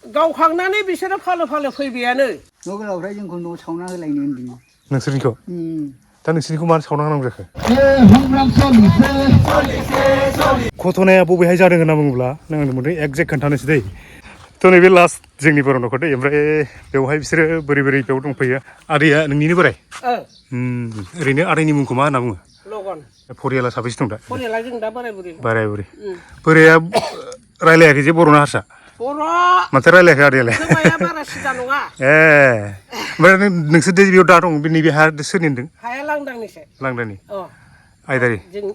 गावखांनानै बिसोरो फालो फालो फैबायानो न' गोलावफ्रा जोंखौ न' सावना होलायनो होन्दों नोंसोरनिखौ दा नोंसोरनिखौ मानो सावना होनांगौ जाखो घटनाया बबेहाय जादों होनना बुङोब्ला नों आंनो मोनदों एक्जेक्ट खोन्थानोसै दै थ' नैबे लास्ट जोंनि बर' न'खर दै ओमफ्राय बेवहाय बिसोरो बोरै बोरै बेयाव दंफैयो आदैया नोंनिनो बोराय ओरैनो आदैनि मुंखौ मा होनना बुङो लगन फरियाला साबैसे दं दा फरियाला जों दा बोराय बुरै बोराय बुरै बोराया रायलायाखै जे बर' ना हारसा बर' माथो रायलायाखै आदैयालाय खोमाया बारा सिदा नङा ए ओमफ्राय नोंसोर दे बेयाव दा दं नैबे हा सोरनि होनदों हाया लांदांनिसो लांदानि अ आयदारि जों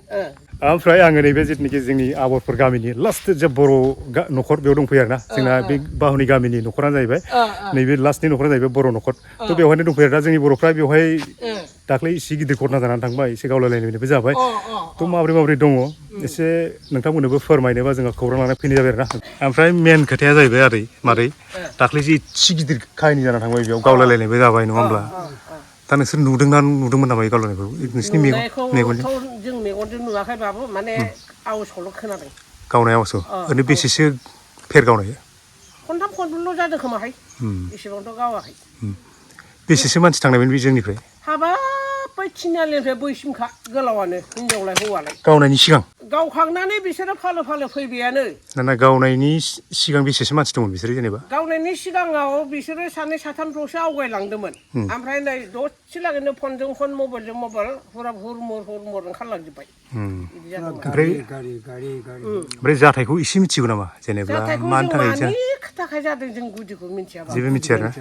ओमफ्राय आङो नैबे जिथुनाखि जोंनि आबरफोर गामिनि लास्ट जे बर' न'खर बेयाव दंफैयो आरोना जोंना बे बाहुनि गामिनि न'खरानो जाहैबाय नैबे लास्टनि न'खरानो जाहैबाय बर' न'खर थ' बेवहायनो दंफैयो दा जोंनि बर'फ्रा बेवहाय दाख्लै एसे गिदिर घटना जानानै थांबाय एसे गावलायलायनायबो जाबाय थ' माबोरै दङ एसे नोंथांमोननोबो फोरमायनोबा जोङो खौरां लानानै फैनाय जाबाय आरोना ओमफ्राय मेन खोथाया जाहैबाय आदै मादै दाख्लै जे एसे गिदिर काहिनि जानानै थांबाय बेयाव गावलायलायनायबो जाबाय नङा होमब्ला दा नोंसोर नुदोंमोन नामा गावलायनायखौ नोंसिनि मेगनजों जों मेगनजों नुवाखैबाबो माने आवाजखौल' खोनादों गावनाय आवाजखौ ओरैनो बेसेसो फेर गावनाय खनथाम खनब्रैल' जादों खोमाहाय एसेबांथ' गावाखै बेसेसो मानसि थांनायमोन बे जोंनिफ्राय हाबाब बै थिनालिनिफ्राय बैसिमखा गोलावानो हिनजावलाय हौवालाय गावनायनि सिगां गावखांनानै बिसोरो फालो फालो फैबायानो ना गावनायनि सिगां बेसेसो मानसि दंमोन बिसोरो जेनेबा गावनायनि सिगाङाव बिसोरो सानै साथामल'सो आवगायलांदोंमोन ओमफ्राय नै दसे लागैनो फनजों फन मबाइलजों मबाइल हुराब हुरमुर ओंखारलांजोब्बाय बिदि जादोंमोन ओमफ्राय जाथायखौ एसे मिथिगौ नामा जेनेबा मानि थाखाय जादों जों गुदिखौ मिथियाबा जेबो मिथिया आरोना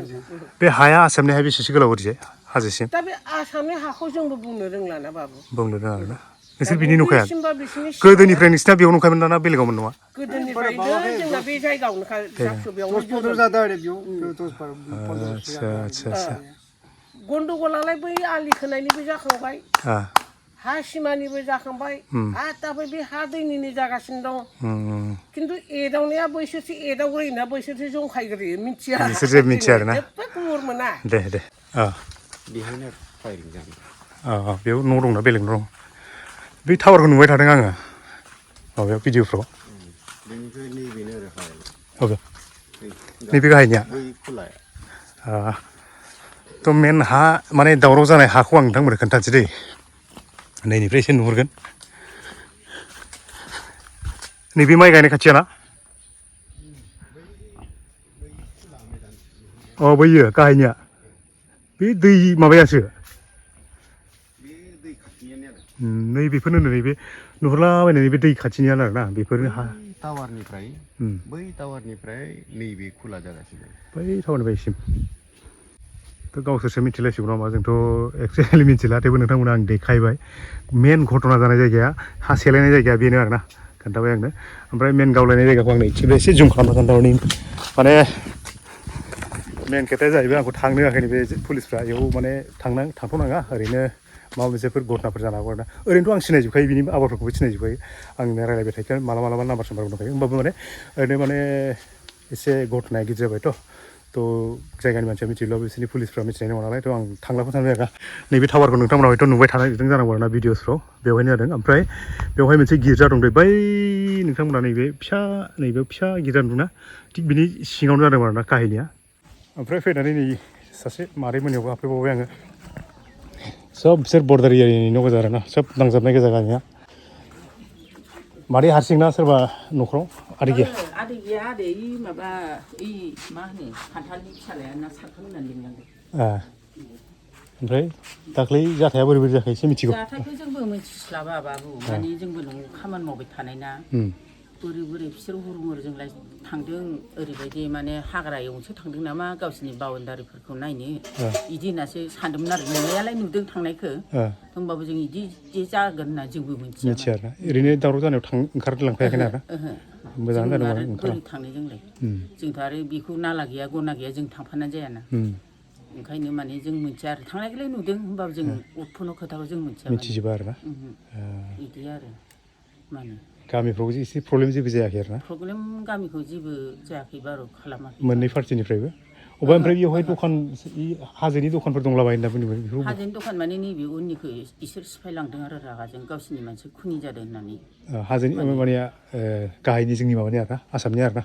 बे हाया आसामनिहाय बेसेसो गोलाव ओरैजाय हाजोसिम दा बे आसामनि हाखौ जोंबो बुंनो रोंला ना बाबु बुंनो रोङा आरोना नोंसोर बिनि नंखाया गोदोनिफ्राय नोंसिना बेयाव नंखायमोन ना बेलेगावमोन नङा गोदोनिफ्रायनो जोंना बे जायगायावनोखा आदसा गन्दगलालाय बै आलि खोनायनिबो जाखांबाय हा सिमानिबो जाखांबाय आरो दा बे हा दैनिनो जागासिनो दं खिन्थु एदावनाया बैसोरसो एदावग्रोयोना बैसोरसो जंखायग्रोयो मिथिया जेबो खबर मोना दे बेहायनो फायरिं जादों बेयाव न' दंना बेलेग न' दं बे टावारखौ नुबाय थादों आङो माबायाव भिडिअफ्राव बेनिफ्राय नैबेनो आरो हाया अबे नैबे गाहायनिया थ' मेन हा माने दावराव जानाय हाखौ आं नोंथांमोननो खोन्थानोसै दै नैनिफ्राय एसे नुहुरगोन नैबे माइ गायनाय खाथियाना बैयो गाहायनिया बे दै माबायासो नैबेफोरनो नैबे नुहुरलाबायनाय नैबे दै खाथिनियानो आरोना बेफोरनो हा बै टावारनिफ्राय नैबे खुला जागासिनो बै टावारनिफ्रायसिम थ' गावसोरसो मिथिलायसिगौ नामा जोंथ' एक्सुवेलि मिथिला थेवबो नोंथांमोना आं देखायबाय मेन घटना जानाय जायगाया हा सेलायनाय जायगाया बेनो आरोना खोन्थाबाय आंनो ओमफ्राय मेन गावलायनाय जायगाखौ आंनो एसे जुम खालामना खोन्थाहरनि माने मेन खोथाया जाहैबाय आंखौ थांनो होआखै बे पुलिसफ्रा बेयाव माने थांथ'नाङा ओरैनो माबा मोनसेफोर घटनाफोर जानो हागौ आरोना ओरैनोथ' आं सिनायजोबखायो बिनि आबादफोरखौबो सिनायजोबखायो आं रायलायबाय थायो मालाबा नाम्बार साम्बारबो दंखायो होमबाबो माने ओरैनो माने एसे घटनाया गिदिर जाबायथ' जायगानि मानसिया मिथिब्ला बिसोरनि पुलिसफ्रा मिथिनाय नङा नालाय थ' आं थांलाबो थांबाय आरोना नैबे टावारखौ नोंथांमोना हयथ' नुबाय थादों जानांगौ आरोना भिडिअसफ्राव बेवहायनो जादों ओमफ्राय बेवहाय मोनसे गिर्जा दं बै नोंथांमोना नैबे फिसा गिर्जा नुदोंना थिग बिनि सिङावनो जादों आरोना काहिनिया ओमफ्राय फैनानै नै सासे मादै मोननियावबो हाबफैबावबाय आङो सब बिसोर बर्डार एरियानि न' गोजा आरोना सब नांजाबनाय गोजा गामिया मादै हारसिंना सोरबा न'खराव आदै गैया आदै माबा मा होनो खान्थालनि फिसालाया ना सारखां होननानै लिंलांदों ओमफ्राय दाख्लै जाथाया बोरै जाखो एसे मिथिगौ जाथायखौ जोंबो मिथिस्लाबा बाबु माने जोंबो न'आव खामानि मावबाय थानाय ना बोरै बिसोर हुरमुरजोंलाय थांदों ओरैबायदि माने हाग्रा एवनोसो थांदों नामा गावसिनि बाउन्दारिफोरखौ नायनो बिदि होननासो सानदोंमोन आरो नुनायालाय नुदों थांनायखौ होमबाबो जों बिदि जागोन होनना जोंबो मिथिया आरोना ओरैनो दावराव जानायाव ओंखारलांफायाखैना आरो मोजाङानो जादों आरो बोरै थांनो जोंलाय जोंथ' आरो बेखौ नाला गैया गना गैया जों थांफानाय जायाना ओंखायनो माने जों मिथिया आरो थांनायखौलाय नुदों होमबाबो जों अफुर्न खोथाखौ जों मिथिजोबा आरोना बिदि आरो माने गामिफ्राव एसे प्रब्लेम जेबो जायाखै आरोना प्रब्लेम गामिखौ जेबो जायाखै बारु खालामाखै मोननै पार्टिनिफ्रायबो अबा ओमफ्राय बेवहाय दखान हाजोनि दखानफोर दंलाबायो होनना बुंदोंमोन बेखौ हाजोनि दखान माने नैबे उननिखौ इसोर सिफायलांदों आरो रागाजों गावसोरनि मानसि खुनि जादों होननानै हाजोनि माने गाहायनि जोंनि माबानि आरोना आसामनि आरोना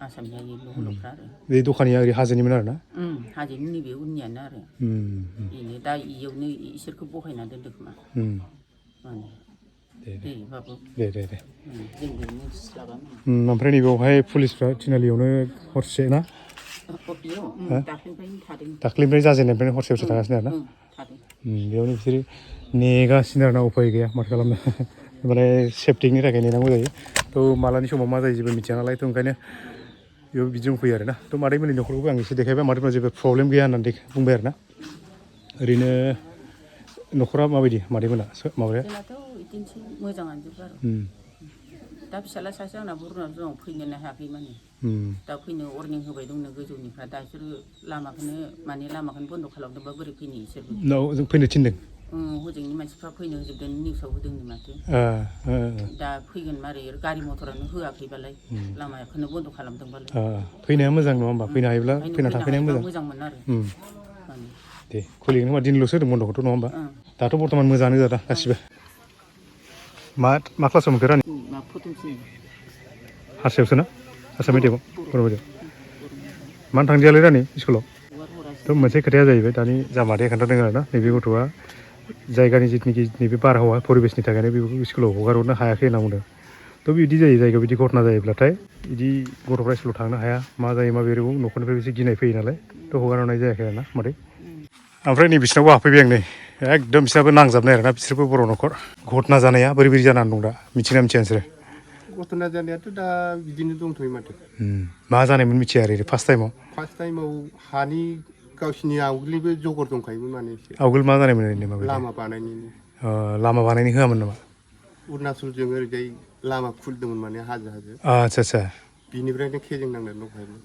आसामनि ल'फ्रा आरो बे दखानिया ओरै हाजोनिमोन आरोना हाजोनि नैबे उननियानो आरो बेनो दा इयावनो इसोरखौ बहायना दोनदों खोमा माने दे बाबु दे जोंबो मिथिस्लाबा ओमफ्राय नैबेयावहाय पुलिसफ्रा थिनालियावनो हरसे ना दाख्लैनिफ्राय जाजेननायनिफ्रायनो हरसे थागासिनो आरोना बेयावनो बिसोरो नेगासिनो आरोना उफाय गैया माथो खालामनो माने सेफटिनि थाखाय नेनांगौ जायो थ' मालानि समाव मा जायो जेबो मिथिया नालाय थ' ओंखायनो बेयाव बिदि दंफैयो आरोना थ' मादैमोननि न'खरखौबो आं एसे देखायबाय मादैमोना जेबो प्रब्लेम गैया होननानै बुंबाय आरोना ओरैनो न'खरा माबायदि मादैमोना माबाया जोंनाथ' बिदिनोसै मोजाङानो जोब आरो दा फिसाला सासे आंना बरुणाचलाव फैनोनो हायाखै माने दा फैनो वारनिं होबाय दंनो गोजौनिफ्राय दा बिसोरो लामाखौनो बन्द' खालामदोंबा बोरै फैनो इसोरबो जों फैनो थिनदों हजोंनि मानसिफ्रा फैनो होजोबदों निउसाव होदोंनो माथो दा फैगोन मारै गारि मथरानो होआखैबालाय लामाखौनो बन्द' खालामदोंबालाय फैनाया मोजां नङा होमबा फैनो हायोब्ला फैना थाफैनाया मोजांमोन आरो दे खुलिगोन होनबा दिनैल'सो होदों बन्द'खौथ' नङा होमबा दाथ' बर्थमान मोजाङानो जादा गासिबो मा क्लासाव मोनखो रानि हारसायावसो ना हारसा मिडियामाव बर' मिडियाम मानो थांदियालै रानि स्कुलाव थ' मोनसे खोथाया जाहैबाय दानि जा मादैया खोन्थादों आरोना नैबे गथ'आ जायगानि जिथुनिखि नैबे बारहावा परिबेसनि थाखायनो बेखौ स्कुलाव हगारहरनो हायाखै होनना बुंदों थ' बिदि जायो जायगायाव बिदि घटना जायोब्लाथाय बिदि गथ'फ्रा स्कुलाव थांनो हाया मा जायो मा बेरो न'खरनिफ्राय एसे गिनाय फैयो नालाय थ' हगारहरनाय जायाखै आरोना मादै ओमफ्राय नै बिसिनावबो हाबफैबाय आं नै एकदम बिसिनाबो नांजाबनाय आरोना बिसोरबो बर' न'खर घटना जानाया बोरै बोरै जानानै दं दा मिथिना मिथिया नोंसोरो घटना जानायाथ' दा बिदिनो दंथ'यो माथो मा जानायमोन मिथिया आरो फार्स्ट टाइमाव हानि गावसिनि आवगोलनिबो जगर दंखायोमोन माने एसे आवगोल मा जानायमोन ओरैनो माबायदि लामा बानायनो होआमोन नामा अरुणाचलजों ओरैजाय लामा खुलिदोंमोन माने हाजो आदसा बिनिफ्रायनो खेजों नांनानै दंखायोमोन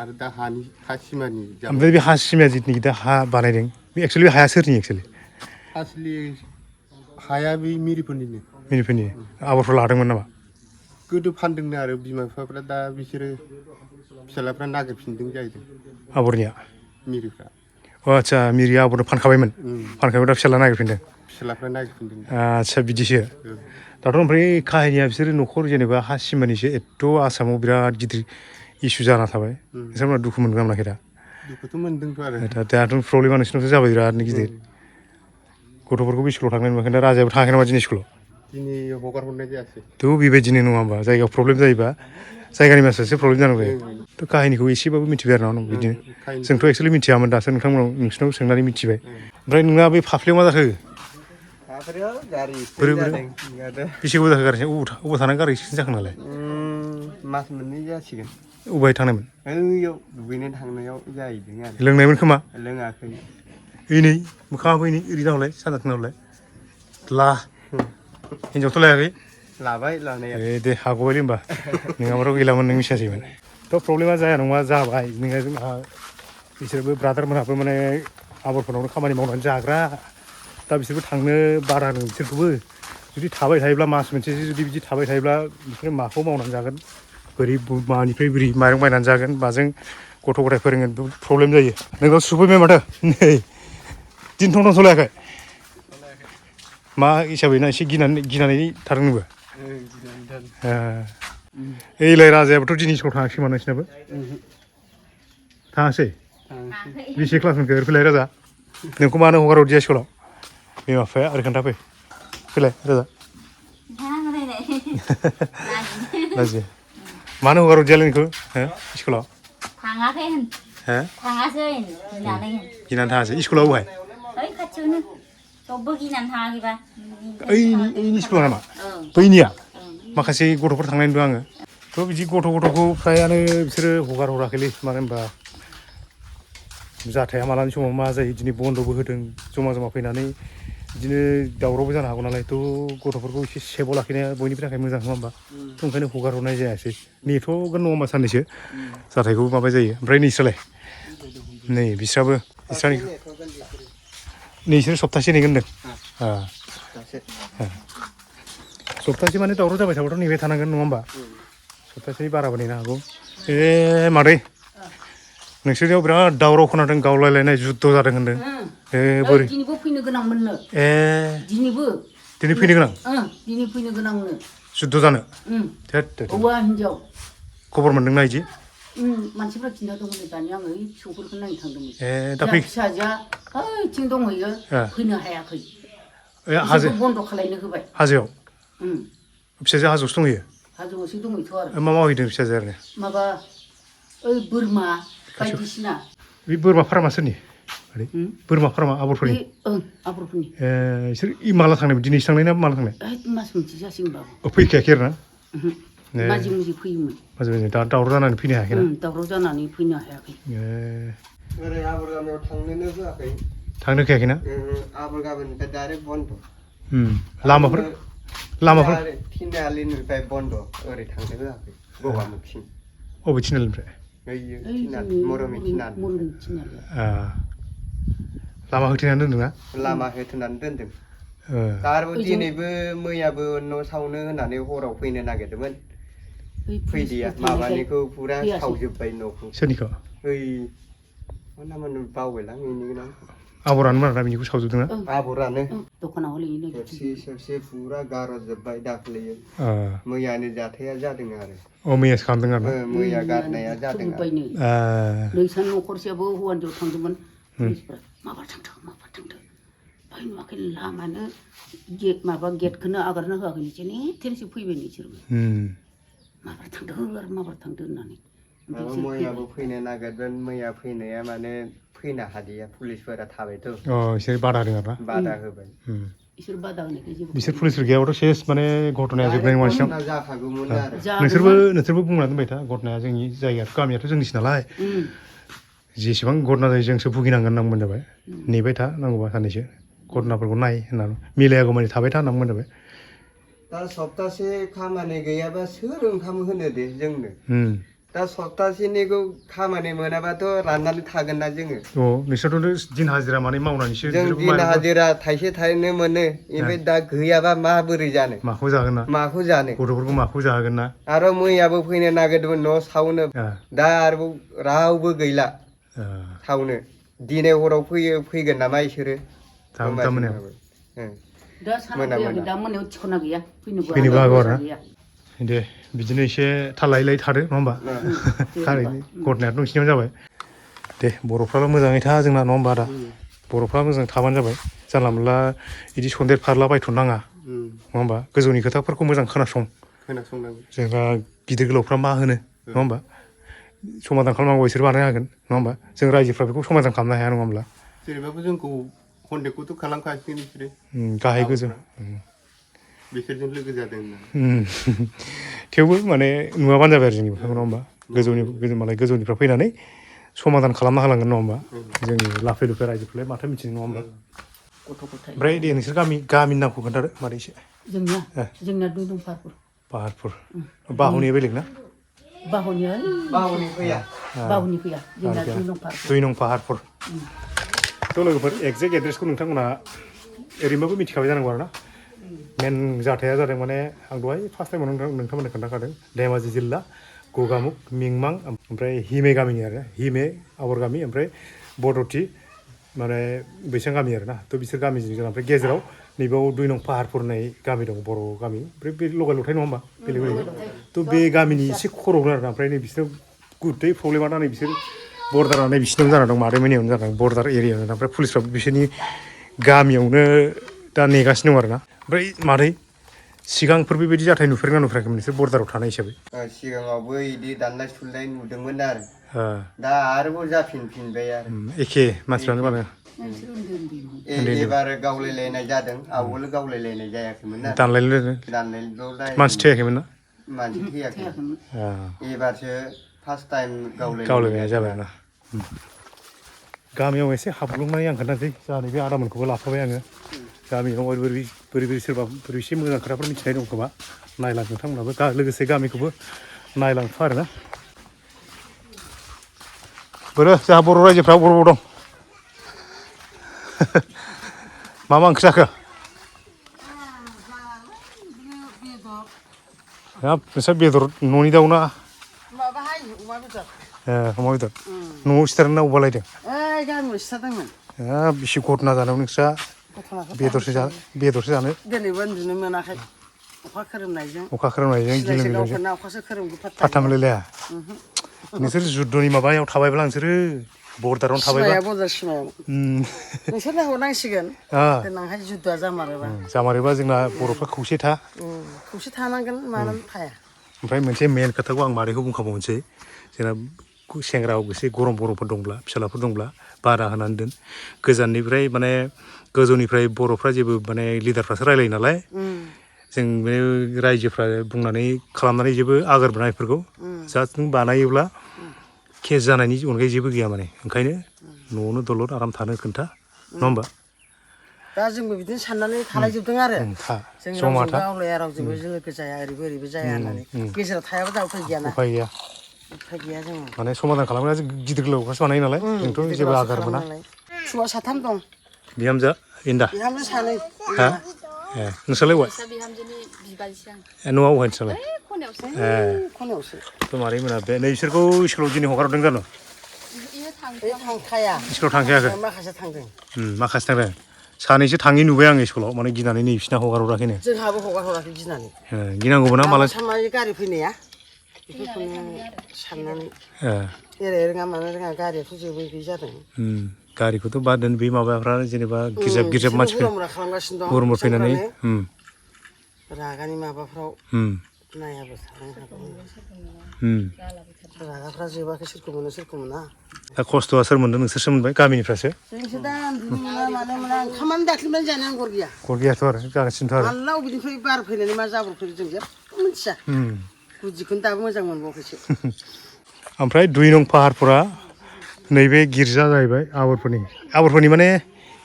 आरो दा हा सिमानि ओमफ्राय बे हा सिमाया जिथुनिखि दा हा बानायदों बे एक्सुवेलि हाया सोरनि एक्सुवेलि हाया बे मिरिफोरनि आबादफोर लादोंमोन नामा गोदो फानदोंनो आरो बिमा बिफाफ्रा दा बिसोरो फिसालाफ्रा नागिरफिनदों जाहैदों आबरनिया मिरिफ्रा आदसा मिरिया आबरनो फानखाबायमोन दा फिसाला नागिरफिनदों आदसा बिदिसो दाथ' ओमफ्राय काहिनिया बिसोरो न'खर जेनेबा हा सिमानिसो एथ' आसामाव बिराद गिदिर इसु जाना थाबाय बिसोरमोना दुखु मोनगोन मोनाखै दा दुखुथ' मोनदोंथ' आरो दाथ' प्रब्लेमा नोंसिनावसो जाबाय बिरादनो गिदिर गथ'फोरखौबो स्कुलाव थांनाय नुवाखै दा राजायाबो थाङाखै नामा दिनै स्कुलाव दिनै हगार हरनाय जायासै थ' बेबायदिनो नङा होमबा जायगायाव प्रब्लेम जायोबा जायगानि मानसियासो प्रब्लेम जानांगौ थ' काहिनिखौ एसेबाबो मिथिबाय आरो ना बिदिनो जोंथ' एक्सुवेलि मिथियामोन दासो नोंसिनाव सोंनानै मिथिबाय ओमफ्राय नोंना बे फाफ्लियाव मा जाखो बेसे गोबाव जाखो गारि अबाव थानानै गारि एक्सिडेन्ट जाखो नालाय मास मोननै जासिगोन अबाय थांनायमोन बैयाव दुगैनो थांनायाव जाहैदों आरो लोंनायमोन खोमा लोङाखै नै मोखाङाबो ओरै नाहरलाय सानजाथिं नाहरलाय हिनजावथ' लायाखै लाबाय लानाया दे हाग'बायलै होमबा नोंहाबाथ' गैलामोन नों मिथियासैमोन थ' प्रब्लेमा जाया नङा जाबाय नोङो जोंहा बिसोरबो ब्रादारमोनहाबो माने आबादफोरावनो खामानि मावनानै जाग्रा दा बिसोरबो थांनो बारा होनो बिसोरखौबो जुदि थाबाय थायोब्ला मास मोनसेसो जुदि बिदि थाबाय थायोब्ला बिसोरो माखौ मावनानै जागोन बोरै मानिफ्राय बोरै माइरं बायनानै जागोन माजों गथ' गथाय फोरोंगोन प्रब्लेम जायो नोंनाव सुफैबाय माथो नै दिनथं सलायाखै मा हिसाबै ना एसे गिनानै थादों नोंबो एलाय राजायाबोथ' दिनै स्कुलाव थाङाखै मा नोंसिनाबो थाङासै बेसे क्लास मोनखो फैलाय राजा नोंखौ मानो हगार हरदिया स्कुलाव बिमा बिफाया आरो खोन्थाफै फैलाय राजा लाजि मानो हगार हरदियालै नोंखौ स्कुलाव थाङाखै थाङासै गिनानै थाङासै स्कुलाव बहाय ओइ खाथियावनो सबबो गिनानै थाङाखैबा ओइनि स्कुलाव नामा बैनिया माखासे गथ'फोर थांनाय नुदों आङो थ' बिदि गथ'खौ फ्रायानो बिसोरो हगार हराखैलै मानो होनबा जाथाया मालानि समाव मा जायो दिनै बन्द'बो होदों जमा फैनानै बिदिनो दावरावबो जानो हागौ नालाय थ' गथ'फोरखौ एसे सेफआव लाखिनाया बयनिबो थाखाय मोजां नङा होमबा थ' ओंखायनो हगार हरनाय जायासै नेथ'गोन नङा होमबा साननैसो जाथायखौ माबा जायो ओमफ्राय नोंस्रालाय नै बिस्राबो नोंसोर सप्तासे नेगोन होनदों सप्तासे माने दावराव जाबाय थाबाथ' नेबाय थानांगोन नङा होमबा सप्तासेनि बाराबो नेनो हागौ मादै नोंसोरनियाव बिराद दावराव खोनादों गावलायलायनाय जुद्ध जादों होनदों बोरै दिनैबो फैनो गोनांमोननो दिनैबो दिनै फैनो गोनां दिनै फैनो गोनांनो जुद्ध जानो हौवा हिन्जाव खबर मोनदोंना इदि मानसिफ्रा खिन्थादोंमोन दानि आङो फिसौफोरखौ नायनो थांदोंमोन दा फै फिसाजोआ ओइथिं दंहैयो फैनो हायाखै हाजो बन्द' खालायनो होबाय हाजोआव फिसाजोआ हाजोआवसो दंहैयो हाजोआवसो दंहैथ' आरो मा मावहैदों फिसाजोआ ओरैनो माबा ओइ बोरमा बायदिसिना बे बोरमा फार्मा सोरनि बोरमा फार्मा आबरफोरनि आबरफोरनि इसोर माला थांनायमोन दिनैसो थांनाय ना माला थांनाय मास मोनसे जासिगोनबाबो फैखायाखै आरो ना माजि मुजि फैयोमोन माजि माजि दा दावराव जानानै फैनो हायाखै ना दावराव जानानै फैनो हायाखै ओरै आबर गामियाव थांनोनो होआखै थांनो होखायाखै ना आबर गामिनिफ्राय डाइरेक्ट बन्द' लामाफोर थिनालिनिफ्राय बन्द' ओरै थांनो होआखै गगामुगसिम अबे थिनालिनिफ्राय मरमि थिनालि लामा होथेनानै दोनदोंना लामा होथेनानै दोनदों दा आरो दिनैबो मैयाबो न' सावनो होननानै हराव फैनो नागिरदोंमोन फैदिया माबानिखौ फुरा सावजोब्बाय न'खौ सोरनिखौ ओइ मा नाममोन बावबायलां बेनि गोनां आबरानो मारा बिनिखौ सावजोबदोंना आबरानो दखानाव हलैनो खेबसे फुरा गारजोब्बाय दाख्लैयो मैयानि जाथाया जादों आरो मैयासो खालामदों आरो मैया गारनाया जादों नैसान न'खरसेयाबो हौवा हिन्जाव थांदोंमोन पुलिसफ्रा माबा थांदों फाय नुवाखै लामानो माबा गेटखौनो आगारना होआखै जेने थेनसो फैबाय नोंसोरबो माबार थांदों होननानै मैयाबो फैनो नागिरदों मैया फैनाया माने फैनो हादिया पुलिसफोरा थाबायथ' बिसोर बादा होदों आरो ना बादा होबाय बिसोर बादा होनायखाय जेबो बिसोर पुलिसफोर गैयाबाथ' सेस माने घटनाया जोबनाय नङा सिगां जाखागौमोन आरो नोंसोरबो बुंना दोनबाय था घटनाया जोंनि जायगायाथ' गामियाथ' जोंनिसो नालाय जेसेबां घटना जायो जोंसो भुगिनांगोन होनना बुंबानो जाबाय नेबाय था नांगौबा साननैसो घटनाफोरखौ नाय होननानै मिलायागौमानि थाबाय था होनना बुंबानो जाबाय दा सप्तासे खामानि गैयाबा सोर ओंखाम होनो दे जोंनो दा सप्तासेनिखौ खामानि मोनाबाथ' राननानै थागोन ना जोङो नोंसोरथ' दिन हाजिरा माने मावनानैसो जों दिन हाजिरा थाइसे थाइनै मोनो ओमफ्राय दा गैयाबा माबोरै जानो माखौ जागोन ना माखौ जानो गथ'फोरखौ माखौ जाहोगोन ना आरो मैयाबो फैनो नागिरदोंमोन न' सावनो दा आरोबाव रावबो गैला सावनो दिनै हराव फैगोन नामा इसोरो दा मोनायाव थिखना गैया फैनोबो हागौ आरो दे बिदिनो एसे थाल लायै थादो नङा होमबा थारैनो घटनायाथ' नोंसिनियाव जाबाय दे बर'फ्राल' मोजाङै था जोंना नङा होमबा आदा बर'फ्रा मोजां थाबानो जाबाय जानला मोनला बिदि सन्देर फारला बायथ' नाङा नङा होमबा गोजौनि खोथाफोरखौ मोजां खोनासंनांगौ जोंहा गिदिर गोलावफ्रा मा होनो नङा होमबा समाधान खालामनांगौ बिसोर बानायनो हागोन नङा होमबा जों रायजोफ्रा बेखौ समाधान खालामनो हाया नङा होमब्ला जेनेबाबो जोंखौ कन्टेक्टखौथ' खालामखासिगोन बिसोरो गाहाय गोजौ बिसोरजों लोगो जादों थेवबो माने नुवाबानो जाबाय आरो जोंनि नङा होमबा मालाय गोजौनिफ्राय फैनानै समाधान खालामना होलांगोन नङा होमबा जोंनि लाफे लुफे रायजोफोरलाय माथो मिथिनो नङा होमबा ओमफ्राय दे नोंसोर गामिनि नामखौ खोन्थादो मादै एसे जोंना दुदुं पाहारपुर बाहुनिया बेलेग ना बाहुनि फैया जोंना दुइ नं पाहारपुर थ' लोगोफोर एक्जेक्ट एड्रेसखौ नोंथांमोना ओरैनोबाबो मिथिखाबाय जानांगौ आरो ना मेन जाथाया जादों माने आं दहाय फार्स्ट टाइमाव नोंथांमोननो खोन्थाखादों धेमाजि जिल्ला गगामुग मिंमां ओमफ्राय हिमे गामिनि आरो हिमे आबर गामि ओमफ्राय बदथि माने बैसां गामि आरो ना थ' बिसोर गामिजों ओमफ्राय गेजेराव नैबेयाव दुइ नं पाहारपुर होननाय गामि दं बर' गामि ओमफ्राय बे लगाय लथाय नङा होमबा बेलेग बेलेग थ' बे गामिनि एसे खर'आवनो आरो ना ओमफ्राय नै बिसोर गुदै प्रब्लेमा दा नै बिसोर बर्डारा नै बिसिनावनो जाना दं मादैमोननियावनो जाना दं बर्डार एरियायावनो ओमफ्राय पुलिसफ्राबो बिसोरनि गामियावनो दा नेगासिनो दं आरो ना ओमफ्राय मादै सिगांफोर बेबायदि जाथाय नुफेरगोना नुफेराखैमोन नोंसोर बर्डाराव थानाय हिसाबै सिगाङावबो बिदि दानलाय सुलाय नुदोंमोन आरो दा आरोबाव जाफिनबाय आरो एखे मानसिफ्रानो बानो एबार गावलायलायनाय जादों आवगोल गावलायलायनाय जायाखैमोन ना दानलायल' मानसि थैयाखैमोन ना मानसि थैयाखैमोन एबारसो फार्स्ट टाइम गावलायनाया जाबाय ना गामियाव एसे हाबग्लुंनानै आं खोन्थासै जाहाथे बे आदामोनखौबो लाफाबाय आङो गामियाव बोरै सोरबा बोरै एसे मोजां खोथाफोर मिथिनाय दं खोमा नायलां नोंथांमोनहाबो लोगोसे गामिखौबो नायलांफा आरोना बोरो जोंहा बर' रायजोफ्रा बबाव दं मा ओंख्रि जाखो हाब नोंस्रा बेदर न'नि दाउ ना माबाहाय अमा बेदर अमा बेदर न'आव सिथारना अबा लायदों ओइ गामियाव सिथारदोंमोन बिसि घटना जानायाव नोंस्रा बेदरसो जानो दिनैबो उन्दुनो मोनाखै अखा खोरोमनायजों अखा खोरोमनायजों गिलुं गिलुंजों अखासो खोरोमगोन फात्ता मोनलायलाया नोंसोर जुद्धनि माबायाव थाबायब्ला नोंसोरो बर्डारावनो थाबायबा बर्डार सिमायाव नोंसोरनो हरनांसिगोन देनांहाय जुद्धआ जामारोबा जोंना बर'फ्रा खौसे थानांगोन मानो थाया ओमफ्राय मोनसे मेन खोथाखौ आं मादैखौ बुंखाबावनोसै जोंना सेंग्रा एसे गरम बर'फोर दंब्ला फिसालाफोर दंब्ला बादा होनानै दोन गोजाननिफ्राय माने गोजौनिफ्राय बर'फ्रा जेबो माने लिडारफ्रासो रायलायो नालाय जों बे रायजोफ्रा बुंनानै खालामनानै जेबो आगोर मोना बेफोरखौ जास्ट नों बानायोब्ला केस जानायनि अनगायै जेबो गैया माने ओंखायनो न'आवनो दलद आराम थानो खोन्था नङा होमबा दा जोंबो बिदिनो साननानै थालायजोबदों आरो जों रावजोंबो आवलाया रावजोंबो लोगो जाया ओरैबो जाया होननानै गेजेराव थायाबा दा उफाय गैयाना उफाय गैया जों माने समाधान खालामनाया गिदिर गोलावखौसो बानायो नालाय जोंथ' जेबो आगार मोना फिसा साथाम दं बिहामजो इन्दा बिहामजो सानै हा ए नोंस्रालाय अबाय न'आव अबाय नोंस्रालाय खनायावसो मारै मोना बे नै बिसोरखौ स्कुलाव दिनै हगारहरदों जानो थांखाया स्कुलाव थांखायाखै माखासे थांदों माखासे थांदों सानैसो थाङै नुबाय आं स्कुलाव माने गिनानै नै बिसिना हगारहराखैनो जोंहाबो हगारहराखै गिनानै गिनांगौबो ना मालाय गारि फैनाया बेफोरखौनो साननानै एराय रोङा मानो रोङा गारियाथ' जेबो गैयि जादों गारिखौथ' बाद दोन बे माबाफ्रा जेनेबा गिर्जाब मानसिफोर गरमफोर फैनानै रागानि माबाफ्राव नायाबो थानो हागौ रागाफ्रा जोबाखै सोरखौ मोना दा खस्थ'आ सोर मोनदों नोंसोरसो मोनबाय गामिनिफ्रासो जोंसो दा मानो मोना ओंखामानो दाख्लिनिफ्रायनो जानो आं गर गैयाथ' आरो जागासिनोथ' आरो माला अबेनिफ्राय बार फैनानै मा जाब्रबफैदों जों जेबो मिथिया गुदिखौनो दाबो मोजां मोनबावाखैसो ओमफ्राय 2 नं पाहारफोरा नैबे गिर्जा जाहैबाय आबरफोरनि माने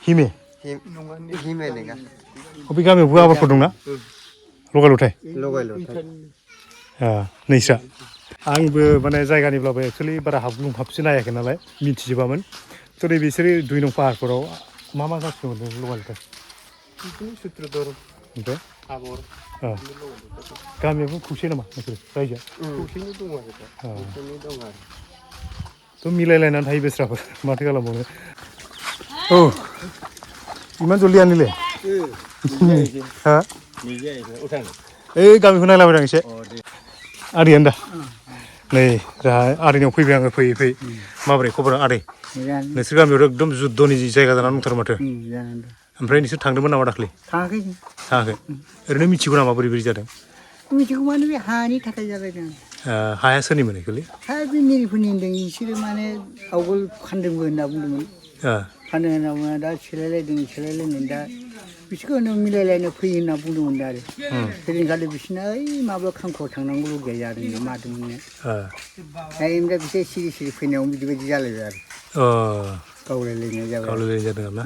हिमे बे गामियावबो आबरफोर दंना लगाय लथाय नैस्रा आंबो माने जायगानिब्लाबो एक्सुवेलि बारा हाबसो नायाखै नालाय मिथिजोबामोन थ' बिसोरो 2 नं पाहारफोराव मा जाथिनो मोन्दों लगाय लथाय ओमफ्राय गामियाबो खौसे नामा नोंसोर रायजोआ थ' मिलायलायनानै थायो बेस्राफोर माथो खालामबावनो इमान जल्दि आनिले हा ओइ गामिखौ नायलाबायदों आं एसे आदैयानो दा नै जोंहा आदैनाव फैबाय आङो फैयै माबोरै खबरा आदै नोंसोर गामियाव एकदम जुद्धनि जायगा जानानै दंथारो माथो ओमफ्राय नोंसोर थांदोंमोन नामा दाख्लै थाङाखै ओरैनो मिथिगौ नामा बोरै जादों मिथिगौ माने बे हानि थाखाय जालायदों हाया सोरनिमोन बेखौलै हा बे मिरिफोरनि होनदों बिसोरो माने आवगोल फानदोंबो होनना बुंदोंमोन फानो होनना बुङा दा सेलायलायनाय दा बिसोरखौ होनो मिलायलायनो फैयो होनना बुंदोंमोन दा आरो सेदिनखालि बिसोरना ओइ माबा खांख'आव थांनांगौ लगिया जादों मादोंमोन ओमफ्राय बिसोर सिरि फैनायाव बिदि जालायबाय आरो गावलायलायनाय जादों आरोना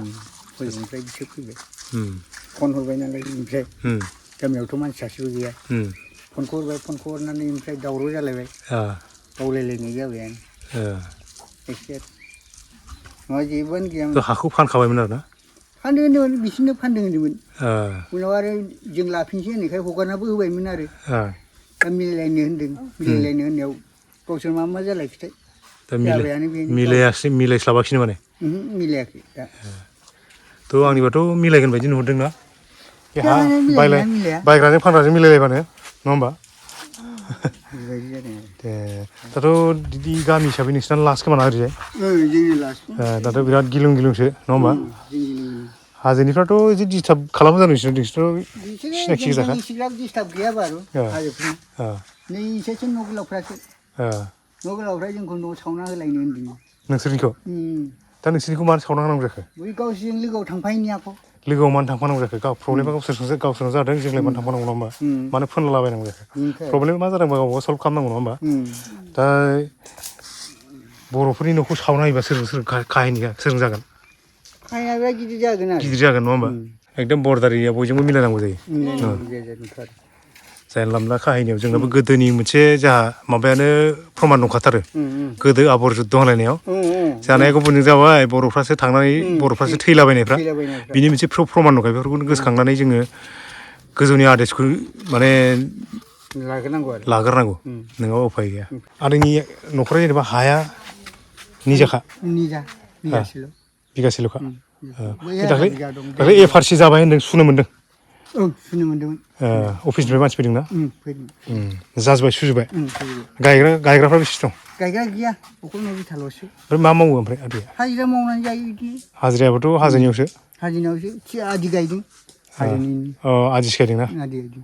ओमफ्राय बिसोर फैबाय फन हरबाय नालाय ओमफ्राय गामियावथ' मानसि सासेबो गैया फनखौ हरनानै ओमफ्राय दावराव जालायबाय गावलायलायनाय जाबायानो एसे नङा जेबोआनो गैयामोन हाखौ फानखाबायमोन आरो ना फानदों होनदोंमोन बिसोरनो फानदों होनदोंमोन उनाव आरो जों लाफिनसै होननायखाय हगारनाबो होबायमोन आरो दा मिलायलायनो होननायाव गावसोर मा जालायखोथाय जाबायानो बेनो मिलायस्लाबाखिनो माने मिलायाखै दा थ' आंनिबाथ' मिलायगोन बायदि नुहरदोंना बायग्राजों फानग्राजों मिलायलायबानो नङा होमबा दाथ' बिदि गामि हिसाबै नोंसिना लास्ट खोमा ना ओरैजाय दाथ' बिराद गिलुंसो नङा होमबा हाजोनिफ्राथ' एसे डिस्टार्ब खालामो जानो नोंसोरथ' सिनाखि गोजाखा डिस्टार्ब गैया बारु हाजोफोरना नै इसोरसो न' गोलावफ्रा जोंखौ न' सावना होलायनो होन्दों नोंसोरनिखौ दा नोंसोरनिखौ मानो सावना होनांगौ जाखो बै गावसोरजों लोगोआव थांफाहैनायाखौ लोगोआव मानो थांफानांगौ जाखो प्रब्लेमा गावसोरनाव जादों जोंलाय मानो थांफानांगौ नङा होमबा मानो फोनलाबायनांगौ जाखो प्रब्लेमा मा जादोंबा गावबा सल्भ खालामनांगौ नङा होमबा दा बर'फोरनि न'खौ सावना होयोबा सोर काहिनिया सोरजों जागोन काहिनिया गिदिर जागोन नङा होमबा एकदम बर्डार एरिया बयजोंबो मिलायनांगौ जायो जानला मोनला काहिनियाव जोंनाबो गोदोनि मोनसे जोंहा माबायानो प्रमान दंखाथारो गोदो आबर जुद्ध होनलायनायाव जानाया गुबुनजों जाबाय बर'फ्रासो थांनानै बर'फ्रासो थैलाबायनायफ्रा बिनि मोनसे प्रमान दंखायो बेफोरखौनो गोसोखांनानै जोङो गोजौनि आदेशखौ माने लाग्रोनांगौ आरो लाग्रोनांगौ नोङाबा उफाय गैया आदैनि न'खरा जेनेबा हाया निजाखा निजा बिगासेल' बिगासेल'खा बै दाख्लै बिगा दं दाख्लै एफआरसि जाबाय होनदों सुनो मोन्दों ओं सुनो मोन्दोंमोन अफिसनिफ्राय मानसि फैदोंना फैदों जाजोब्बाय सुजोब्बाय फैदों गायग्राफ्रा बेसे दं गायग्रा गैया अखल न' बिथाल'सो ओमफ्राय मा मावो ओमफ्राय आदैया हाजिरा मावनानै जायो बिदि हाजिरायाबोथ' हाजोनियावसो हाजिनायावसो आदि गायदों हाजिनि आदि सिखायदोंना आदि गायदों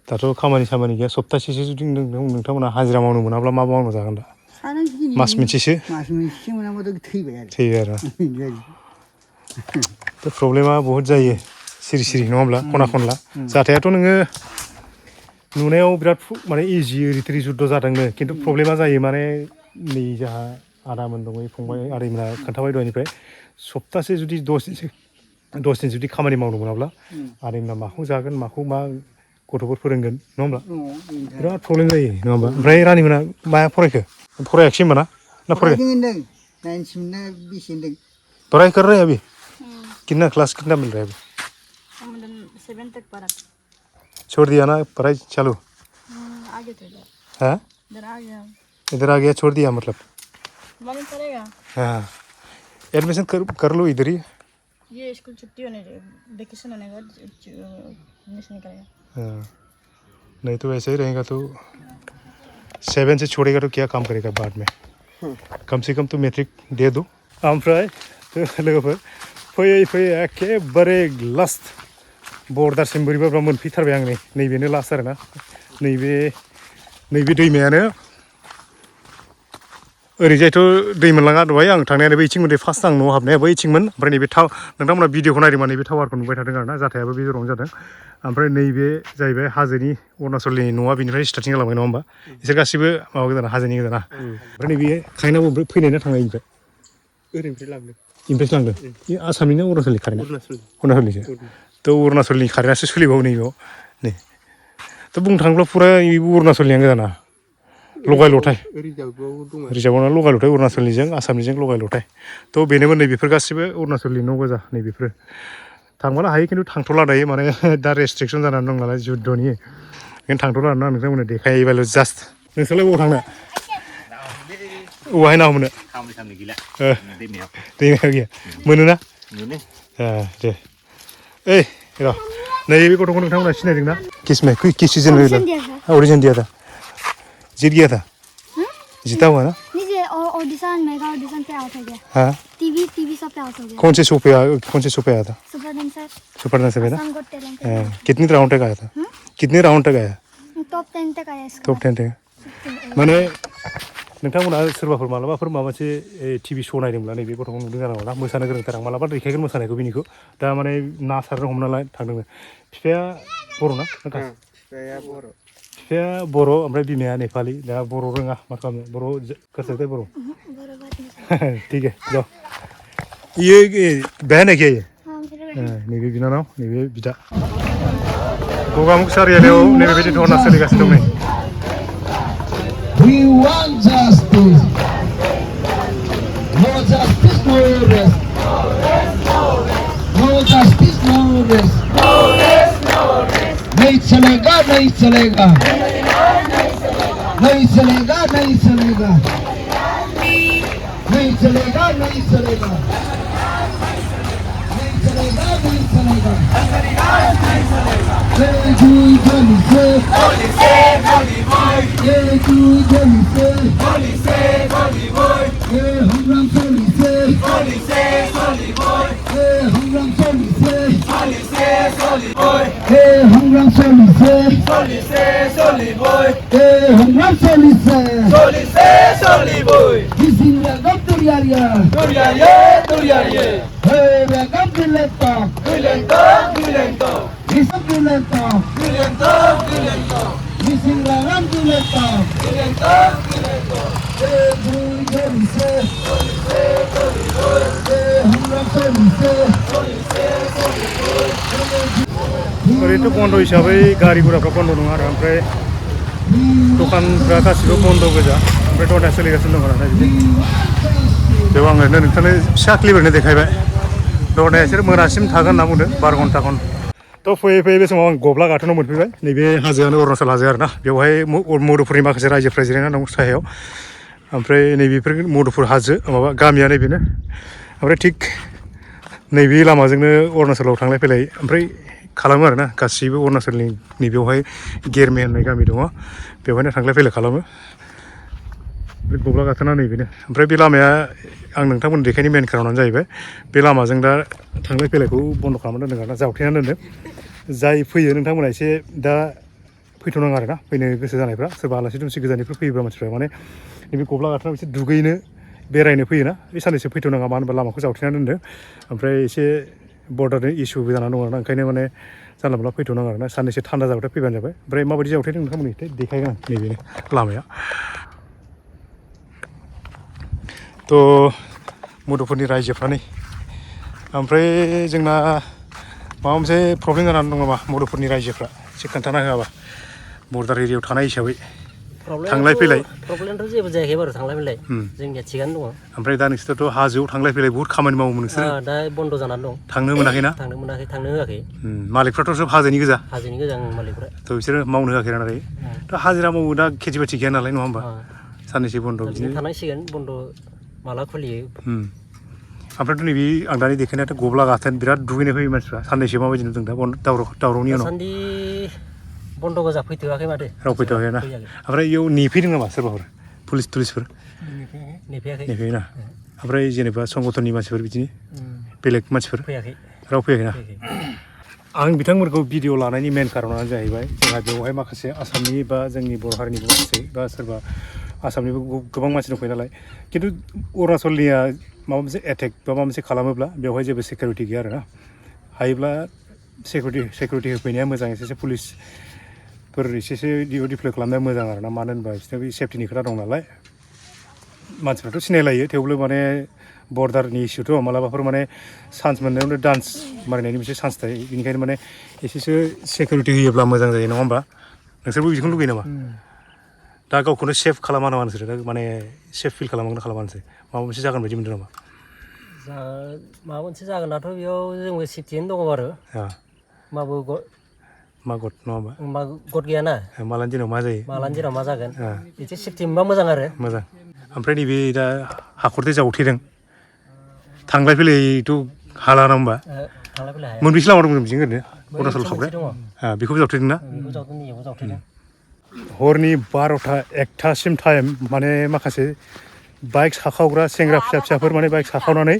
दाथ' खामानि सामानि गैया सप्तासेसो जुदि नोंथांमोना हाजिरा मावनो मोनाब्ला मा मावनो जागोन दा मास मोनसेसो मास मोनसेसो मोनाबाथ' थैबाय आरो थैयो आरो बे प्रब्लेमा बहुद जायो सिरि सिरि नङा होमब्ला खना खनला जाथायाथ' नोङो नुनायाव बिराद माने इजि रिथि जुद्ध जादोंनो खिन्थु प्रब्लेमा जायो माने नै जोंहा आदामोन दङ फंबाय आदैमोना खोन्थाबाय दहायनिफ्राय सप्तासे जुदि 10 दिन जुदि खामानि मावनो मोनाब्ला आदैमोना माखौ जागोन माखौ मा गथ'फोर फोरोंगोन नङा होमब्ला बिराद प्रब्लेम जायो नङा होमबा ओमफ्राय रानिमोना माया फरायखो फरायाखिसै होमबा ना फरायदों होनदों 9सिम ना बेसे होनदों पढ़ाई कर रहे हैं अभी कितना क्लास कितना मिल रहा है अभी 7 तक पढ़ा छोड़ दिया ना पढ़ाई चालू आगे तो है इधर आ गया छोड़ दिया मतलब मालूम पड़ेगा हाँ एडमिशन कर लो इधर ही ये स्कूल छुट्टी होने वेकेशन होने के बाद एडमिशन करेगा हाँ नहीं तो ऐसे ही रहेगा तो 7 से छोड़ेगा तो क्या काम करेगा बाद में कम से कम तो मैट्रिक दे दो ओमफ्राय लोगोफोर फैयै फैयै एखेबारे लास्ट बर्डारसिम बोरैबाब्रा मोनफैथारबाय आं नैबेनो लास्ट आरोना नैबे दैमायानो ओरैजायथ' दै मोनलाङा दहाय आं थांनायानो बैथिं मोनदै फार्स्ट आं न'आव हाबनाया बैथिंमोन ओमफ्राय नैबे नोंथांमोना भिडिअखौ नायदोंबा नैबे टावारखौ नुबाय थादों आरोना जाथायाबो बे जरावनो जादों ओमफ्राय नैबे जाहैबाय हाजोनि अरुणाचलनि न'आ बेनिफ्राय स्टार्टिं जालांबाय नङा होमबा बिसोर गासिबो माबा गोजाना हाजोनि गोजाना ओमफ्राय नैबे खायनाबो ओमफ्राय फैनाय ना थांनाय ओमफ्राय ओरैनिफ्राय लांदों इमफ्रेस लांदों बे आसामनिनो अरुणाचलनि खारेना अरुणाचलनिसो थ' अरुणाचलनि खारेनासो सोलिबावो नैबेयाव नै थ' बुंनो थाङोब्ला फुरा अरुणाचलनियानो गोजाना लगाय लथाय रिजार्भआवनो लगाय लथाय अरुणाचलनिजों आसामनिजों लगाय लथाय थ' बेनोमोन नैबेफोर गासिबो अरुणाचलनि न' गोजा नैबेफोरो थांबानो हायो खिन्थु थांथ'ला दायो माने दा रेस्ट्रिकसन जानानै दं नालाय जुद्धनि ओंखायनो थांथ'ला आरोना नोंथांमोननो देखायबायल' जास्ट नोंसोरलाय बबाव थांनो औवाहाय ना हमनो दैमायाव गैया मोनोना दे ओइ र' नैबे गथ'खौ नोंथांमोना सिनायदोंना किस ओरिजिन दिया था जीत गया था जीता हुआ ना audition mega audition Pay out हो गया हाँ टीवी सब पे आउट हो गया कौन से शो पे आया था सुपर डांसर में ना कितने राउंड तक आया था कितने राउंड तक आया टॉप 10 तक आया टॉप 10 तक माने नोंथांमोना सोरबाफोर मालाबाफोर माबा मोनसे टिभि शो नायदोंब्ला नैबे गथ'खौ नुदों जानांगौ ना मोसानो गोरोंथार आं मालाबा देखायगोन मोसानायखौ बिनिखौ दा माने ना सारनो हमना थांदोंनो बिफाया बर' ना बिफाया बर' ओमफ्राय बिमाया नेपालि दा बर' रोङा मा खालामनो बर' गोसोथाय बर' ठीक है जाओ ये बहन है क्या ये नैबे बिनानाव नैबे बिदा गगामुख सारियालियाव नैबेबायदि धरना सोलिगासिनो दं नै We want justice. No justice, no rest. No justice, no rest. नहीं चलेगा, नहीं चलेगा. नहीं चलेगा, नहीं चलेगा. नहीं चलेगा, नहीं चलेगा. नहीं चलेगा, नहीं चलेगा. ओरैनोथ' बन्द हिसाबै गारि गुराफ्रा बन्द नङा आरो ओमफ्राय दखानफ्रा गासिबो बन्द गोजा ओमफ्राय धरनाया सोलिगासिनो दं आरो बिदि बेयाव आं ओरैनो नोंथांनो फिसा क्लिप ओरैनो देखायबाय धरनाया बिसोर मोनासिम थागोन होनना बुंदों 12 घन्टा थ' फैयै फैयै बे समाव आं गब्ला गाथोनाव मोनफैबाय नैबे हाजोआनो अरुणाचल हाजो आरोना बेवहाय मधुपुरनि माखासे रायजोफ्रा जिरायना दं सायाव ओमफ्राय नैबेफोर मधुपुर हाजो माबा गामिया नैबेनो ओमफ्राय थिग नैबे लामाजोंनो अरुणाचलाव थांलाय फैलाय ओमफ्राय खालामो आरोना गासैबो अरुणाचलनि नैबेवहाय गेरमे होननाय गामि दङ बेवहायनो थांलाय फैलाय खालामो बे गब्ला गाथोना नैबेनो ओमफ्राय बे लामाया आं नोंथांमोन देखायनि मेन खारनानो जाहैबाय बे लामाजों दा थांलाय फैलायखौ बन्द' खालामना दोनदों आरोना जावथेना दोनदों जाय फैयो नोंथांमोना एसे दा फैथ'नाङा आरोना फैनो गोसो जानायफ्रा सोरबा आलासि दुमसि गोजाननिफ्राय फैयोब्ला मानसिफ्रा माने नैबे गब्ला गाथोनाव एसे दुगैनो बेरायनो फैयोना बे साननैसो फैथ'नाङा मानो होनबा लामाखौ जावथेना दोनदों ओमफ्राय एसे बर्डारनि इसुबो जानानै दं आरोना ओंखायनो माने जानला मोनला फैथ'नाङा आरोना साननैसो थान्दा जाबाथाय फैबानो जाबाय ओमफ्राय माबायदि जावथेदों नोंथांमोननि देखायगोन आं नैबेनो लामाया थ' मधुपुरनि रायजोफ्रा नै ओमफ्राय जोंना माबा मोनसे प्रब्लेम जानानै दं नामा मधुपुरनि रायजोफ्रा एसे खोन्थाना होआबा बर्डार एरियायाव थानाय हिसाबै थांलाय फैलाय प्रब्लेमथ' जेबो जायाखै बारु थांलाय फैलाय जोंनिया थिगानो दङ ओमफ्राय दा नोंसोरथ' हाजोआव थांलाय फैलाय बहुद खामानि मावोमोन नोंसोर दा बन्द' जानानै दं थांनो मोनाखै ना थांनो मोनाखै थांनो होआखै मालिकफ्राथ' सब हाजोनि गोजा मालिकफ्रा थ' बिसोरो मावनो होआखै नाथाय थ' हाजिरा मावो दा खेथि बाथि गैया नालाय नङा होमबा साननैसो बन्द' बिदिनो थानांसिगोन बन्द' माला खुलियो ओमफ्रायथ' नैबे आं दानि देखायनायाथ' गब्ला गाथोन बिराद दुगैनो फैयो मानसिफ्रा साननैसो माबायदि नुदों दा दावरावनि उनाव दासान्दि बन्द' गोजा फैथ'वाखै माथो राव फैथ'वाखै ना ओमफ्राय इयाव नेफैदों नामा सोरबाफोर पुलिसफोर नेफैयो ना ओमफ्राय जेनेबा संगठननि मानसिफोर बिदिनो बेलेग मानसिफोर फैयाखै राव फैयाखै ना आं बिथांमोनखौ भिडिअ लानायनि मेन कारनानो जाहैबाय जोंहा बेवहाय माखासे आसामनि बा जोंनि बर' हारिनिबो माखासे बा सोरबा आसामनिबो गोबां मानसि दंफैयो नालाय खिन्थु अरुणाचलनिया माबा मोनसे एटेक बा माबा मोनसे खालामोब्ला बेवहाय जेबो सिकिउरिटि गैया आरोना हायोब्ला सिकिउरिटि होफैनाया मोजां एसेसो पुलिसफोर एसेसो डिप्लय खालामनाया मोजां आरोना मानो होनबा बिसोरना बे सेफटिनि खोथा दं नालाय मानसिफ्राथ' सिनायलायो थेवबो माने बर्डारनि इसुथ' मालाबाफोर माने चान्स मोननायावनो डान्स मारिनायनि मोनसे चान्स थायो बेनिखायनो माने एसेसो सिकिउरिटि होयोब्ला मोजां जायो नङा होमबा नोंसोरबो बिदिखौनो लुगैयो नामा दा गावखौनो सेफ खालामा नामा नोंसोर दा माने सेफ फिल खालामगोन ना खालामा नोंसोर माबा मोनसे जागोन बायदि मोनदों नामा माबा मोनसे जागोनाथ' बेयाव जोंबो सेफटियैनो दङ आरो मा गद नङा होमबा मा गद गैयाना मालानि दिनाव मा जायो मालानि दिनाव मा जागोन एसे सेफटि मोनबा मोजां आरो मोजां ओमफ्राय नैबे दा हाखरथे जावथेदों थांलाय फैलायथ' हाला ना होमबा थांलाय फैलाय मोनबेसे लामा दं बिजों ओरैनो अरुणाचल खावग्राया बेखौबो जावथेदों ना हरनि 12टा 1टासिम टाइम माने माखासे बाइक साखावग्रा सेंग्रा फिसाफोर माने बाइक साखावनानै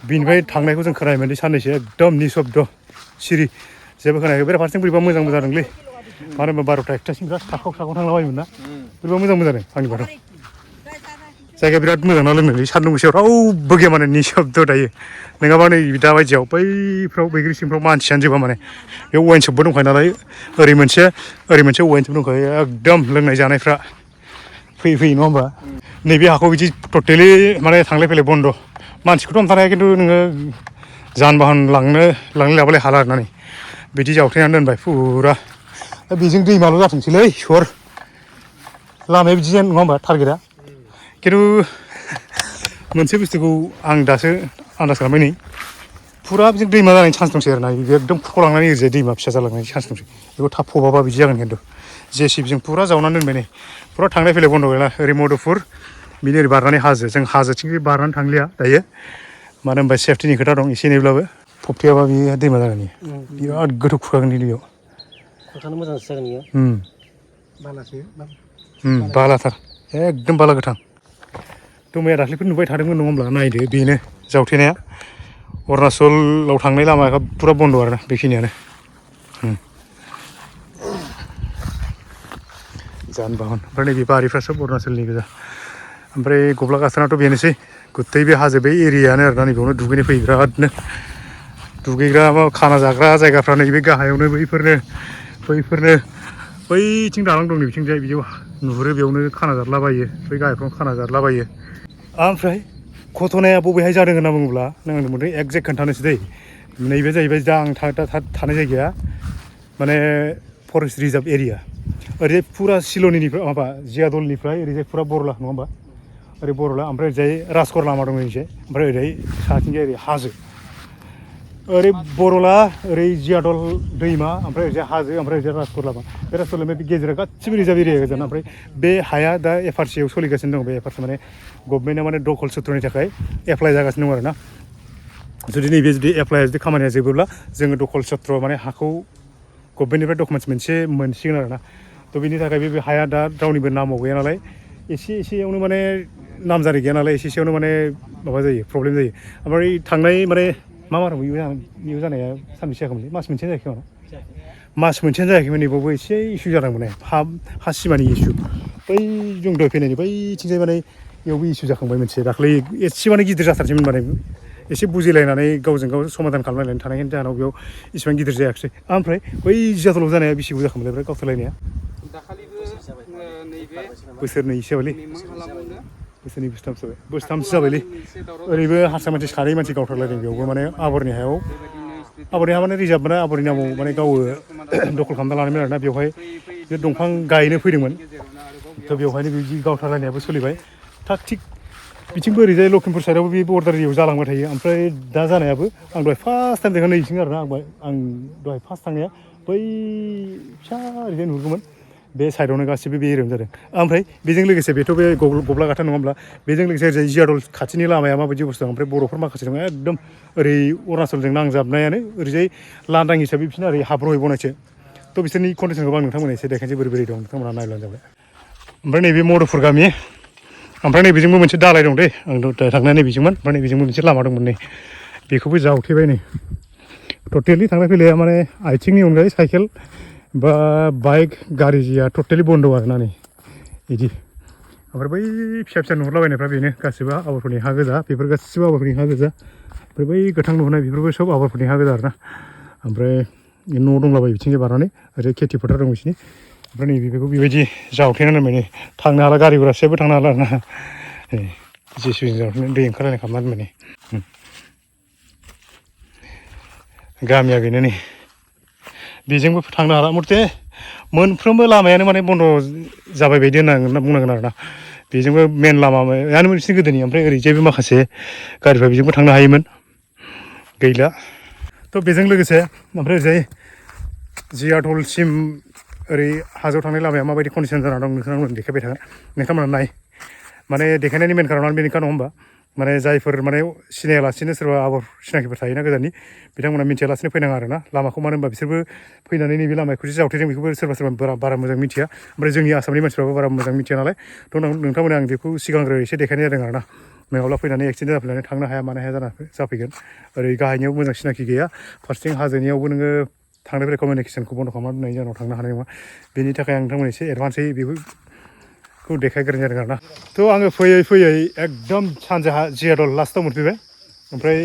बिनिफ्राय थांनायखौ जों खोनायोमोन साननैसो एकदम निसब्द सिरि जेबो खोनायाखै बेराफारसेथिं बोरैबा मोजांबो जादोंलै मानो होनबा 12टा 1टासिम बिराद साखाव थांलाबायोमोन ना बोरैबा मोजांबो जादों आंनिबाथ' जायगाया बिराद मोजां ना लोंनो सान्दुं गोसायाव रावबो गैया माने निसब्द दायो नङाबा नै दा बायदियाव बैफ्राव बैग्रि सिंफ्राव मानसियानो जोबा माने बेयाव वाइन शपबो दंखायो नालाय ओरै मोनसे वाइन शप दंखायो एकदम लोंनाय जानायफ्रा फैयो नङा होमबा नैबे हाखौ बिदि टटेलि माने थांलाय फैलाय बन्द' मानसिखौथ' हमथानो हाया खिन्थु नोङो जान बाहन लांलाय लाबोलाय हाला आरोना बिदि जावथेनानै दोनबाय फुरा दा बेजों दैमाल' जाथोंसैलै सर लामाया बिदि नङा होमबा टारगेटआ खिन्थु मोनसे बुस्थुखौ आं दासो आन्दाज खालामबाय नै फुरा बिदिनो दैमा जानायनि चान्स दंसै आरोना एकदम खुरख'लांनानै ओरैजाय दैमा फिसा जालांनायनि चान्स दंसै बेखौ थाब फबाबा बिदि जागोन खिन्थु जेसिबिजों फुरा जावनानै दोनबाय नै फुरा थांलाय फैलाय बन्द' गैला ओरै मधुपुर बिनि ओरै बारनानै हाजो जों हाजोथिं बारनानै थांलिया दायो मानो होनबा सेफटिनि खोथा दं एसे एनैब्लाबो फबथेयाबा बियो दैमा जागोन बिराद गोथौ खुरखागोन बेयाव खुरखानो मोजांसो जागोन इयो बालाथार एकदम बाला गोथां मैया दाख्लैफोर नुबाय थादोंमोन नङा होमब्ला नायदो बेनो जावथेनाया अरुणाचलाव थांनाय लामाया फुरा बन्द' आरोना बेखिनियानो जान बाहन ओमफ्राय नैबे बारिफ्रा सब अरुणाचलनि गोजा ओमफ्राय गब्ला गाथोनाथ' बेनोसै गुथै बे हाजो बे एरियायानो आरोना नैबेयावनो दुगैनो फैयो बिरादनो दुगैग्रा खाना जाग्रा जायगाफ्रा नैबे गाहायावनो बैफोरनो बैथिं दालां दं नैबिथिंजाय बिदियाव नुहुरो बेयावनो खाना जादलाबायो बै गाहायफ्रावनो खाना जादलाबायो ओमफ्राय घटनाया बबेहाय जादों होनना बुङोब्ला नों आंनो एक्जेक्ट खोन्थानोसै दै नैबे जाहैबाय दा आं थानाय जायगाया माने फरेस्ट रिजार्भ एरिया ओरैजाय फुरा सिल'निनिफ्राय माबा जियादलनिफ्राय ओरैजाय फुरा बरला नङा होमबा ओरै बरला ओमफ्राय ओरैजाय राजकर लामा दं ओरैजाय ओमफ्राय ओरैजाय साथिंजाय ओरै हाजो ओरै बरला ओरै जियादल दैमा ओमफ्राय ओरैजाय हाजो ओमफ्राय ओरैजाय राजकर लामा बे राजकर लामाया बे गेजेराव गासिबो रिजार्भ एरिया गोजा ओमफ्राय बे हाया दा एफआरसिआव सोलिगासिनो दं बे एफआरसि माने गभर्नमेन्टआ माने दखल सत्रनि थाखाय एप्लाइ जागासिनो दं आरो ना जुदि नैबे जुदि एप्लाइआ जुदि खामानिया जोबोब्ला जोङो दखल सत्र माने हाखौ गभर्नमेन्टनिफ्राय डकुमेन्टस मोनसे मोनसिगोन आरो ना थ' बिनि थाखाय बे हाया दा रावनिबो नामाव गैया नालाय एसेयावनो माने नामजारि गैया नालाय एसेयावनो माने माबा जायो प्रब्लेम जायो ओमफ्राय थांनाय माने मा माराव बेयाव जानाया सानबेसे जायाखैमोनलै मास मोनसे जायाखै माना मास मोनसेयानो जायाखैमोन नैबावबो एसे इसु जादोंमोन हा सिमानि इसु बै जों दहाय फैनायनि बैथिंजाय माने बेयावबो इसु जाखांबाय मोनसे दाख्लै एसे माने गिदिर जाथारसैमोन माने एसे बुजिलायनानै गावजों गाव समाधान खालामलायनानै थानायनि जाहोनाव बेयाव इसिबां गिदिर जायाखिसै ओमफ्राय बै जियादलाव जानाया बेसे गोबाव जाखांबाय ओमफ्राय गावथारलायनाया बोसोरनैसो जाबायलै बोसोरथामसो जाबायलै ओरैबो हारसा मानसि सानै मानसि गावथारलायदों बेयावबो माने आबरनि हायाव आबरनि हा माने रिजार्भ माने आबरनि नामाव माने गावो दखल खालामना लानायमोन आरोना बेवहाय बे दंफां गायनो फैदोंमोन थ' बेवहायनो बिदि गावथारलायनायाबो सोलिबाय थाग थिग बिथिंबो ओरैजाय लखिमपुर साइडआवबो बे बर्डार एरियायाव जालांबाय थायो ओमफ्राय दा जानायाबो आं दहाय फार्स्ट टाइम देखा नैथिं आरोना आं दहाय फार्स्ट थांनाया बै फिसा ओरैजाय नुहुरगौमोन बे साइडआवनो गासिबो बे एरियायावनो जादों ओमफ्राय बेजों लोगोसे बेथ' बे गब्लाघाटा नङा होमब्ला बेजों लोगोसे ओरैजाय जियादल खाथिनि लामाया माबायदि बुस्थु ओमफ्राय बर'फोर माखासे दङ एकदम ओरै अरुणाचलजों नांजाबनायानो ओरैजाय लांदां हिसाबै बिसोरना ओरै हाब्र'है बनायसो थ' बिसोरनि कन्डिसनखौ आं नोंथांमोना एसे देखायनोसै बोरै बोरै दं नोंथांमोना नायब्लानो जाबाय ओमफ्राय नैबे मधुपुर गामि ओमफ्राय नैबेजोंबो मोनसे दालाय दं दे आं दहाय थांनाया नैबेजोंमोन ओमफ्राय नैबेजोंबो मोनसे लामा दंमोन नै बेखौबो जावथेबाय नै टटेलि थांलाय फैलाया माने आथिंनि अनगायै साइकेल बा बाइक गारि जिया टटेलि बन्द' आरोना नै बिदि ओमफ्राय बै फिसा फिसा नुहुरलाबायनायफ्रा बेनो गासिबो आबादफोरनि हा गोजा बेफोर गासिबो आबादफोरनि हा गोजा ओमफ्राय बै गोथां नुहुरनाय बेफोरबो सब आबादफोरनि हा गोजा आरोना ओमफ्राय न' दंलाबायो बिथिंजाय बारनानै ओरै खेथि फोथार दं बिसिनि ओमफ्राय नै बेखौ बेबायदि जावथेनानै दोनबाय नै थांनो हाला गारि गुरा जेबो थांनो हाला आरोना जेसिबिजों जावथेनानै दै ओंखारलायनाय खालामनानै दोनबाय नै गामिया बेनो नै बेजोंबो थांनो हाला मथे मोनफ्रोमबो लामायानो माने बन्द' जाबाय बायदि होनना बुंनांगोन आरोना बेजोंबो मेन लामायानो मोनसे गोदोनि ओमफ्राय ओरैजायबो माखासे गारिफ्रा बेजोंबो थांनो हायोमोन गैला थ' बेजों लोगोसे ओमफ्राय ओरैजाय जियादलसिम ओरै हाजोआव थांनाय लामाया माबायदि कन्डिसन जाना दं नोंथांमोना देखायबाय थागोन नोंथांमोना नाय माने देखायनायनि मेन खारनानो बेनोखा नङा होमबा माने जायफोर माने सिनायालासिनो सोरबा आबर सिनाखिफोर थायोना गोजाननि बिथांमोना मिथियालासिनो फैनाङा आरोना लामाखौ मानो होनबा बिसोरबो फैनानै नैबे लामाखौ जे जावथेदों बेखौबो सोरबा बारा मोजां मिथिया ओमफ्राय जोंनि आसामनि मानसिफ्राबो बारा मोजां मिथिया नालाय थ' नोंथांमोना आं बेखौ सिगांग्रो एसे देखायनाय जादों आरोना नङाब्ला फैनानै एक्सिडेन्ट जाफैनानै थांनो हाया मानो हाया जाफैगोन ओरै गाहायनियाव मोजां सिनाखि गैया फारसेथिं हाजोनियावबो नोङो थांलाय फैलाय कमिउनिकेसनखौ बन्द' खालामना दोननायनि जाहोनाव थांनो हानाय नङा बेनि थाखाय आं नोंथांमोन एसे एडभान्सै बेखौ देखायग्रोनाय जादों आरोना थ' आङो फैयै एकदम सानजाहा जियादल लास्टआव मोनफैबाय ओमफ्राय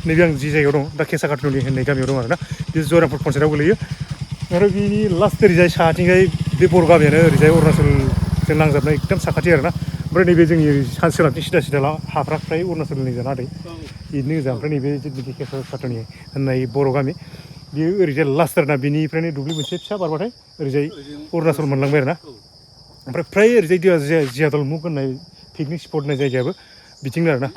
नैबे आं जि जायगायाव दं दा केसाकाटुनि होननाय गामियाव दं आरोना बे जयरामपुर पन्सायतआव गोलैयो आरो बिनि लास्ट ओरैजाय साहाथिंजाय बे बर' गामियानो ओरैजाय अरुणाचलजों नांजाबनाय एकदम साखाथि आरोना ओमफ्राय नैबे जोंनि सोनाबथिं सिदा हाफ्रा फ्राय अरुणाचलनि गोजा आदै बिदिनो गोजा ओमफ्राय नैबे जिथुनाखि केसाकाटुनि होननाय बर' गामि बेयो ओरैजाय लास्ट आरोना बिनिफ्रायनो दुब्लि मोनसे फिसा बारबाथाय ओरैजाय अरुणाचल मोनलांबाय आरोना ओमफ्राय फ्राय ओरैजाय जियादल मुग होननाय पिकनिक स्पट होननाय जायगायाबो बिथिंनो आरोना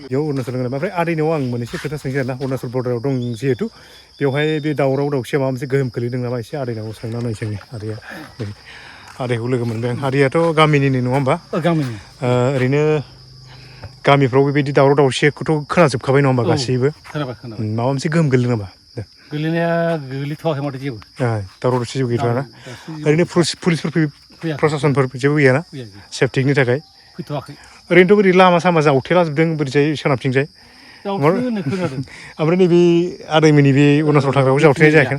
बेयाव अरुणाचल गोनां ओमफ्राय आदैनाव आं मोनसे खोथा सोंसै आरोना अरुणाचल बर्डाराव दं जिहेतु बेवहाय बे दावराव दावसिया माबा मोनसे गोहोम खोलैदों नामा एसे आदैनाव सोंना नाय जोंनि आदैया आदैखौ लोगो मोनबाय आं आदैयाथ' गामिनिनो नङा होमबा गामिनि ओरैनो गामिफ्राव बेबायदि दावराव दावसिखौथ' खोनाजोबखाबाय नङा होमबा गासैबो माबा मोनसे गोहोम गोलैदों नामा गोलैनाया गोलैथ'वाखै माथो जेबो दावराव दावसि जेबो गैथ'वा ना ओरैनो पुलिसफोर प्रसासनफोर जेबो गैयाना सेफटिनि थाखाय फैथ'वाखै ओरैनोथ' बोरै लामा सामा जावथेलाजोबदों बोरैजाय सोनाबथिंजाय ओमफ्राय नैबे आदैमोननि बे अरुणाचल थांग्राखौ जावथेनाय जायाखै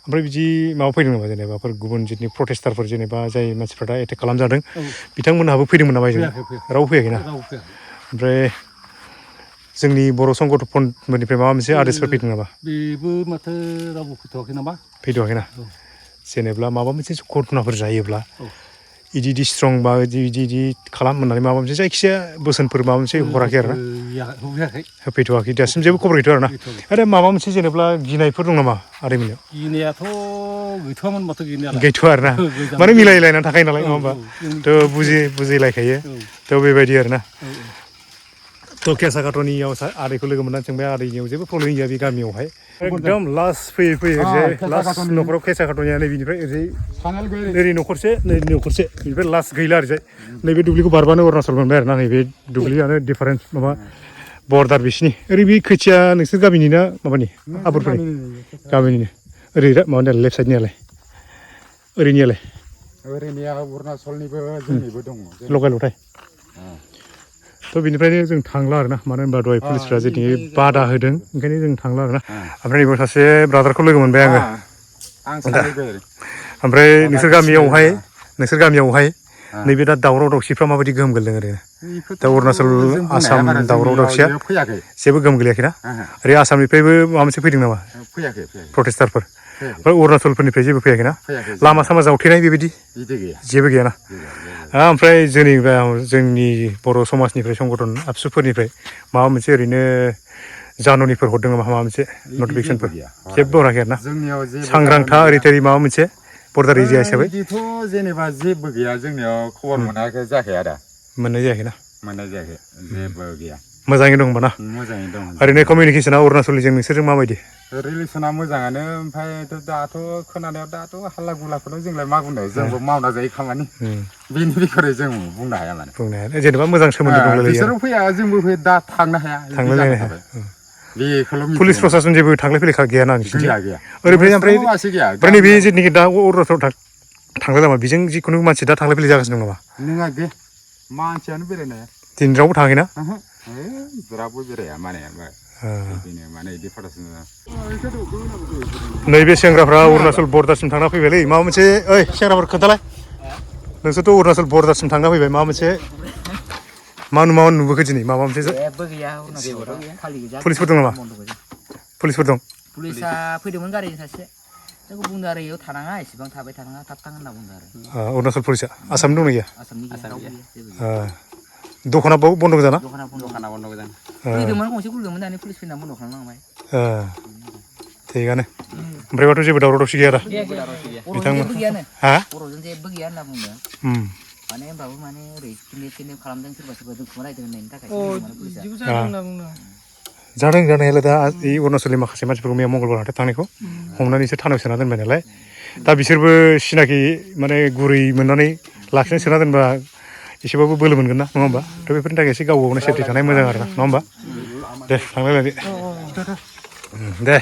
ओमफ्राय बिदि माबा फैदों नामा जेनेबाफोर गुबुन जिथु प्रटेस्टारफोर जेनेबा जाय मानसिफ्रा दा एटेक खालामजादों बिथांमोनहाबो फैदोंमोन नामा रावबो फैयाखैना ओमफ्राय जोंनि बर' संगठनफोरनिफ्राय माबा मोनसे आदेशफोर फैदों नामा बेबो माथो रावबो फैथ'वाखै नामा फैथ'वाखैना जेनेबा माबा मोनसे घटनाफोर जायोब्ला इदि स्ट्रं बा इदि खालाम होननानै माबा मोनसे जायखिजाया बोसोनफोर माबा मोनसे हराखै आरोना होफैथ'वाखै दासिम जेबो खबर गैथ'आ आरोना आरो माबा मोनसे जेनेबा गिनायफोर दं नामा आदैमोननियाव गिनायाथ' गैथ'वामोन माथो गिनायालाय गैथ'आ आरोना माने मिलायलायनानै थाखायो नालाय नङा होमबा थ' बुजिलायखायो थ' बेबायदि आरोना थ' केसाकाट'नियाव आदैखौ लोगो मोननानै सोंबाय आदैनियाव जेबो प्रब्लेम गैया बे गामियावहाय एकदम लास्ट फैयै फैयै ओरैजाय लास्ट न'खराव केसाकाट'निया नैबेनिफ्राय ओरैजाय ओरै न'खरसे नै न'खरसे बेनिफ्राय लास्ट गैला ओरैजाय नैबे दुब्लिखौ बारबानो अरुणाचल मोनबाय आरो ना नैबे दुब्लियानो डिफारेन्स माबा बर्डार बिसिनि ओरै बे खोथिया नोंसोर गामिनि ना माबानि आबुरफोरनि गामिनिनो ओरै माबानि लेफ्ट साइडनियालाय ओरैनियालाय ओरैनिया अरुणाचलनिबो जोंनिबो दङ लगाय लथाय थ' बिनिफ्रायनो जों थांला आरो ना मानो होनबा दहाय पुलिसफ्रा जेथिं बादा होदों ओंखायनो जों थांला आरो ना ओमफ्राय नैबे सासे ब्रादारखौ लोगो मोनबाय आङो ओमफ्राय नोंसोर गामियावहाय नैबे दा दावराव दावसिफ्रा माबायदि गोहोम गोलैदों ओरैनो दा अरुणाचल आसाम दावराव दावसिया जेबो गोहोम गोलैयाखैना ओरै आसामनिफ्रायबो माबा मोनसे फैदों नामा प्रटेस्टारफोर ओमफ्राय अरुणाचलफोरनिफ्राय जेबो फैयाखैना लामा सामा जावथेनाय बेबायदि जेबो गैयाना ओमफ्राय जोंनि बर' समाजनिफ्राय संगठन आबसुफोरनिफ्राय माबा मोनसे ओरैनो जानुनिफोर हरदों नामा माबा मोनसे नटिफिकेसनफोर जेबो हराखै आरो ना सांग्रांथा ओरै थोरै माबा मोनसे बर्डार एरिया हिसाबै बिदिथ' जेनेबा जेबो गैया जोंनियाव खबर मोनाखै जायाखै आदा मोननाय जायाखैना मोननाय जायाखै जेबो गैया मोजाङै दं होनबा ना मोजाङै दं ओरैनो कमिउनिकेसना अरुणाचलनिजों नोंसोरजों माबायदि रिलेसना मोजाङानो ओमफ्राय दाथ' खोनानायाव दाथ' हाल्ला गुलाखौनो जोंलाय मा बुंनो जोंबो मावना जायो खामानि बेनि बिखय जों बुंनो हाया माने बुंनो हाया जेनेबा मोजां सोमोन्दो दंलायलायो बिसोरबो फैया जोंबो फैया दा थांनो हाया थांलायलायनो हाया बेखौल' पुलिस प्रसासन जेबो थांलाय फैलाय गैयाना नोंसिनिथिं गैया ओमफ्राय नैबे जेनाखि दा अरुणाचलाव थांलाय लामा बेजों जिखुनु मानसि दा थांलाय फैलाय जागासिनो दं नामा नङा बे मानसियानो बेरायनो हाया दिनै रावबो थाङाखैना रावबो बेराया माने माने बिदि नैबे सेंग्राफ्रा अरुणाचल बर्डारसिम थांना फैबायलै माबा मोनसे ओइ सेंग्राफोर खोन्थालाय नोंसोरथ' अरुणाचल बर्डारसिम थांना फैबाय माबा मोनसे मा नुबोखो दिनै माबा मोनसे पुलिसफोर दं नामा पुलिसफोर दं पुलिसा फैदोंमोन गारिजों सासे जोंखौ बुंदों आरो इयाव थानाङा एसेबां थाबाय थानाङा थाब थां होनना बुंदों आरो अरुणाचल पुलिसा आसामनि दंना गैया आसामनि दखाना बन्द गोजाना दखाना बन्द गोजान फैदोंमोन गंसे खुलिदोंमोन दानि पुलिस फैना बन्द खालामलांबाय थिगानो ओमफ्रायबाथ' जेबो दावराव दावसि गैया दा बिथांमोन हा बर'जों जेबो गैया होनना बुंदों माने होनबाबो माने ओरै किडनेप खालामदों सोरबा जोंखौ नायदों होननायनि थाखाय जादों जानायालाय दा अरुणाचलनि माखासे मानसिफोरखौ मैया मंगलबार हाथाय थांनायखौ हमनानैसो थानायाव सोना दोनबाय नालाय दा बिसोरबो सिनाखि माने गुरै मोननानै लाखिनो सोना दोनबा एसेबाबो बोलो मोनगोन ना नङा होमबा थ' बेफोरनि थाखाय एसे गाव गावनो सेफटि थानाय मोजां आरो ना नङा होमबा दे थांलायलायदो दे